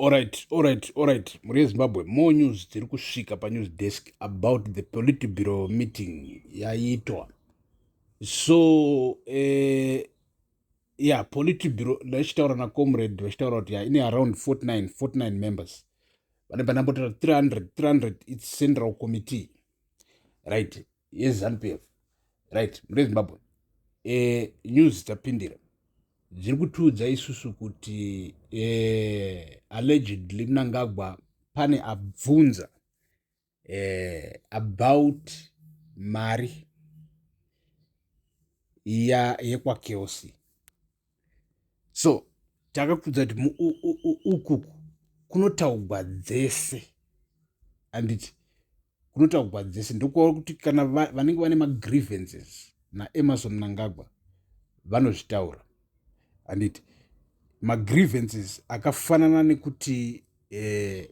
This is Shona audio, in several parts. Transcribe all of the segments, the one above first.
Alright, alright, alright. Mhuri yeZimbabwe, more news dziri kusvika panews desk about the Politburo meeting yaitwa. So, yeah, Politburo, ndachitaura nacomrade vachitaura kuti ine around 49 members. Vane panambotaura 300, 300, its central committee, right, yeZANU-PF. Right, mhuri yeZimbabwe, news dzapindira dziri kutiudza isusu kuti allegedly Mnangagwa pane abvunza about mari yekwaKelsi. So takakudza kuti uku kunotaugwa dzese, handiti? Kunotaugwa dzese, ndokuva kuti kana vanenge vane magrievances naEmmerson Mnangagwa vanozvitaura, handiti? Magrievances akafanana nekuti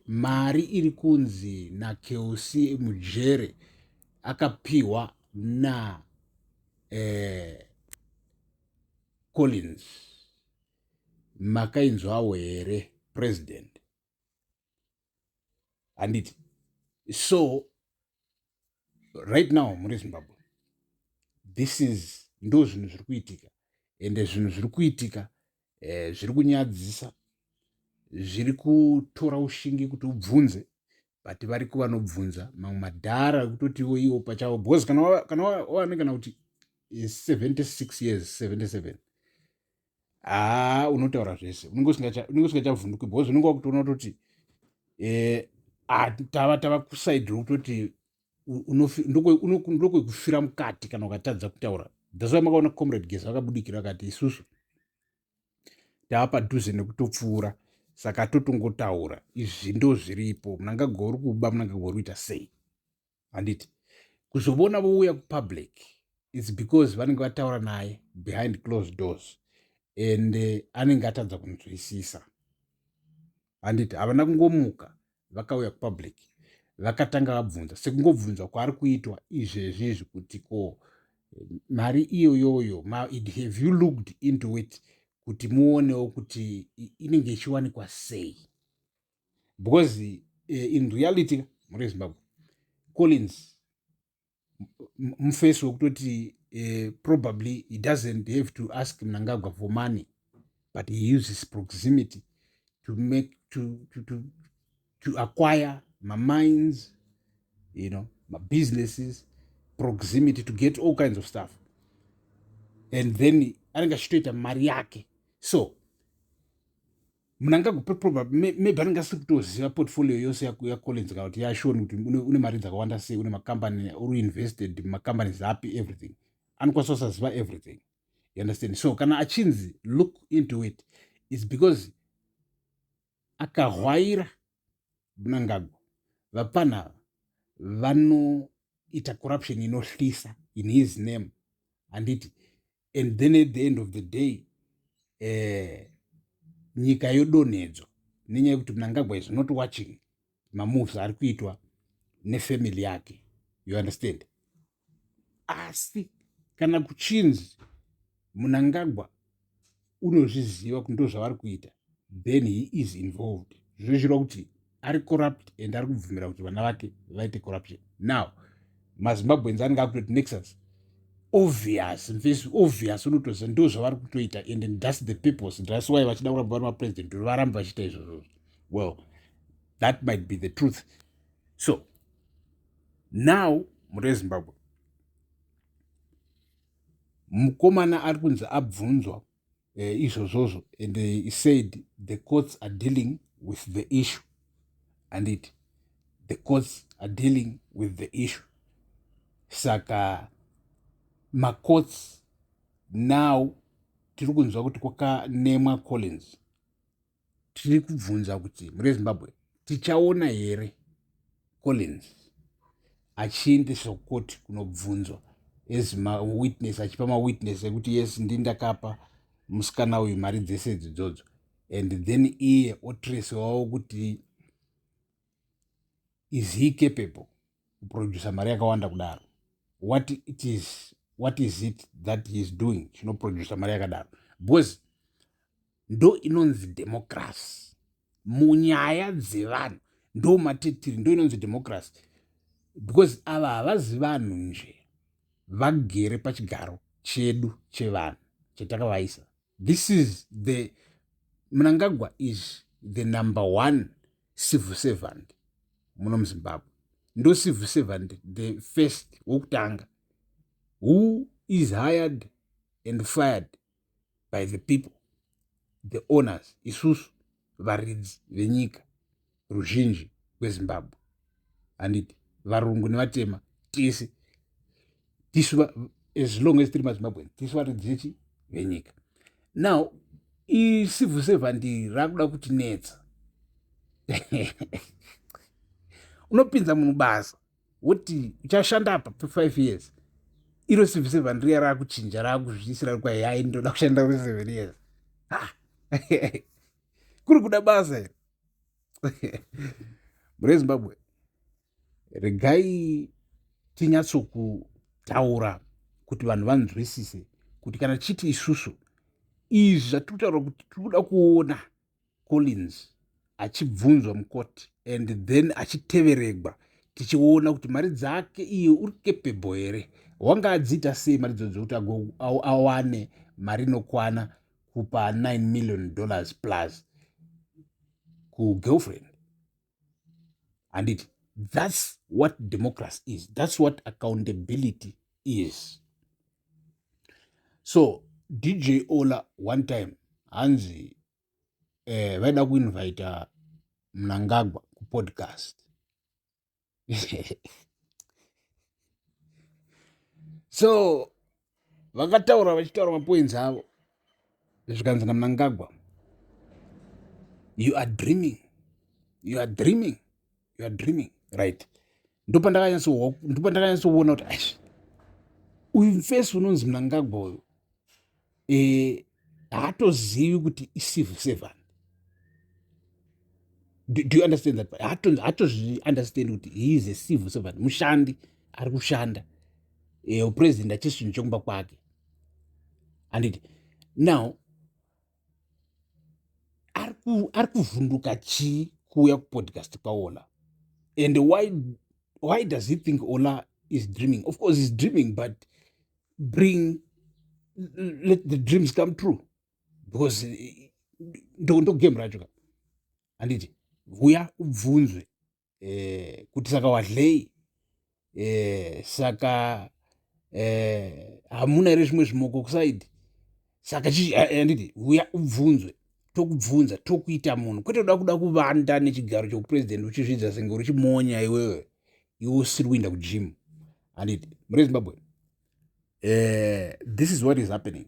mari iri kunzi naKelsi mujere akapiwa na Collins, makainzwawo here, president, handiti? So right now, muri Zimbabwe, this is ndo zvinhu zviri kuitika, ende zvinhu zviri kuitika zviri kunyadzisa, zviri kutora ushingi kuti ubvunze, but variko vanobvunza mamwe madhara ekutotiwo iwo pachavo, because kana wane kana kuti 76 years, 77, haa, unotaura zvese, unenge usingachavhunduki, because unenge wakutoona kutoti tava kuside rokutoti ndokwekufira mukati kana ukatadza kutaura. That's why makaona Comrade Geza vakabudikira vakati isusu tava padhuze nekutopfuura, saka totongotaura izvi ndo zviripo. Mnangagwa uri kuba, Mnangagwa uri kuita sei, handiti? Kuzovona vouya kupublic, it's because vanenge vataura naye behind closed doors and anenge atadza kunzwisisa, handiti? Havana kungomuka vakauya kupublic, vakatanga vabvunza sekungobvunzwa kwaari kuitwa izvezvi izvi kuti ko mari iyoyoyo, have you looked into it kuti muonewo kuti inenge ichiwanikwa sei? Because in reality, muri Zimbabwe, Collins mufesi wekutoti probably he doesn't have to ask Mnangagwa for money, but he uses proximity to make to acquire mamines, mabusinesses, proximity to get all kinds of stuff, and then anenge achitoita mari yake. So Mnangagwa probably maybe anenge asiri kutoziva portfolio yose yaCollins kana kuti yaSean, kuti une mari dzakawanda sei, une macompany, uri invested mumacompanies api, everything. Anokwanisa kusaziva everything, you understand? So kana achinzi look into it, it's because akahwaira Mnangagwa. Vapana vanoita corruption inohlisa in his name, handiti? And then at the end of the day, nyika yodonhedzwa nenyaya yekuti Mnangagwa is not watching mamoves ari kuitwa nefamily yake, you understand? Asi kana kuchinzi Mnangagwa unozviziva kuti ndo zvavari kuita, then he is involved. Zvinochireva kuti ari corrupt and ari kubvumira kuti vana vake vaite corruption. Now maZimbabweans anenge akutoti nexus obvious, mfesi obvious, unotoziva ndo zvavari kutoita, and that's the purpose, that's why vachida kuramba vari mapresident, varambe vachiita izvozvo. Well, that might be the truth. So now, muri weZimbabwe, mukomana ari kunzi abvunzwa izvozvozvo, and he said the courts are dealing with the issue, and the courts are dealing with the issue. Saka macourts now, tiri kunzwa kuti kwakanemwa Collins. Tiri kubvunza kuti muri Zimbabwe, tichaona here Collins achiendeswa kukoti kunobvunzwa as mawitness, achipa mawitness ekuti yes, ndi ndakapa musikana uyu mari dzese idzodzo, and then iye otracewawo kuti is he capable kuproduca mari yakawanda kudaro? What is it that he is doing chinoproduca mari yakadaro? Because ndo inonzi democracy. munyaya dzevanhu. Ndo matetiri, ndo inonzi democracy, because ava havazi vanhu nje vagere pachigaro chedu chevanhu chatakavaisa. This is the Mnangagwa is the number one civil servant muno muZimbabwe. Ndo civil servant the first wokutanga who is hired and fired by the people, the owners, isusu varidzi venyika, ruzhinji rweZimbabwe, handiti? Varungu nevatema tese tisu, as long as tiri maZimbabwe, tisu varidzi vechi venyika. Now icivil servant rakuda kutinetsa. Unopinza munhu basa woti uchashanda apa for 5 years. Iro civil servant riya rakuchinja, rakuzviisira kwayai, ndoda kushanda for 7 years. Kuri kuda basa here mune Zimbabwe? Regai tinyatsokutaura kuti vanhu vanzwisise kuti kana tichiti isusu izvi zvatiri kutaura kuti tiri kuda kuona Collins achibvunzwa mukoti and then achiteveregwa, tichiona kuti mari dzake iye uri capable here, wanga adziita sei mari dzodzo kuti awane mari inokwana kupa $9 million plus kugirlfriend, handiti? That's what democracy is, that's what accountability is. So DJ Ola one time hanzi vaida kuinvita Mnangagwa kupodcast. So vakataura, vachitaura mapoints avo, zvikanzi naMnangagwa, "You are dreaming, you are dreaming, you are dreaming," right? Ndopandakanyatsoona kuti aish, uyu mfesi unonzi Mnangagwa uyu haatozivi kuti icivil servant. Do you understand that? Haatozviunderstand kuti he is a civil servant, mushandi ari kushanda. Upresident hachisi chinhu chekumba kwake, handiti? Now ari kuvhunduka chii kuuya kupodcast kwaOla? And why does he think Ola is dreaming? Of course he's dreaming, but bring, let the dreams come true, because ndo game racho ka, handiti? Uya ubvunzwe kuti saka wadlei, saka hamuna here zvimwe zvimoko kuside? Saka handiti? Uya ubvunzwe, tokubvunza, tokuita munhu, kwete kuda kuvanda nechigaro cheupurezidendi uchizvidza senge uri chimonya iwewe, iwe usiri kuenda kugym, handiti? Muri Zimbabwe, this is what is happening.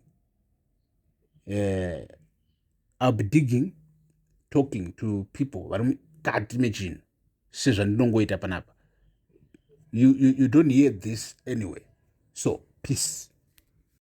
I'll be digging, talking to people vari mukati mechinhu sezvandinongoita panapa. You don't hear this anyway. So peace.